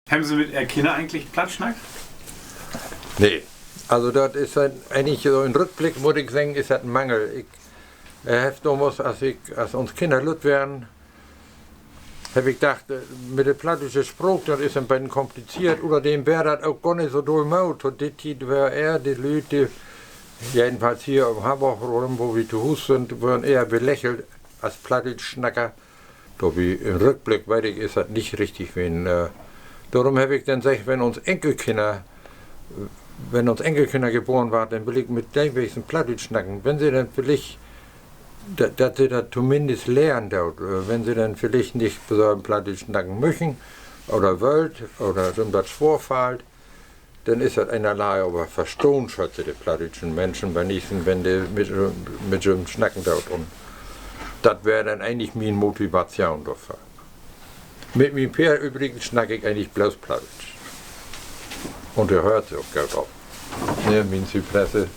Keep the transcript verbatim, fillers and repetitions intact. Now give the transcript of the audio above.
Hebbt Se mit Ehr Kinner egentlich Platt snackt? Nee. Also, dat is egentlich so in Rückblick, mutt ik seggen, is dat en Mangel. Ik heff domals, as ik, as uns Kinner lütt weren, heff ik dacht, mit de plattdüütsche Spraak, dat is en beten kompliziert. Uterdem weer dat ok gor nich so dull Mood. To de Tiet weren ehr de Lüüd, de jedenfalls hier in Hamborg rüm, wo wi to Huus sünd, weren ehr belächelt as Plattdüütschsnacker. Dorbi in Rückblick weet ik, is dat nich richtig ween. Dorüm heff ik denn seggt, wenn uns Enkelkinner, wenn uns Enkelkinner geboren warrt, denn will ik mit de wenigstens Plattdüütsch snacken. Wenn se denn villicht, dat se dat tominnst lehren doot, wenn se denn villicht nich besören Plattdüütsch snacken müchen oder wüllt oder jüm dat swoor fallt, denn is dat eenerlei, aver verstahn schöölt se de plattdüütschen Minschen wenigstens, wenn de mit jüm snacken doot. Un dat weer denn egentlich mien Motivation dorför. Mit mien Peer övrigens snack ik egentlich bloots Plattdüütsch. Un de höört se ok goot op. Ne, mien Zypresse.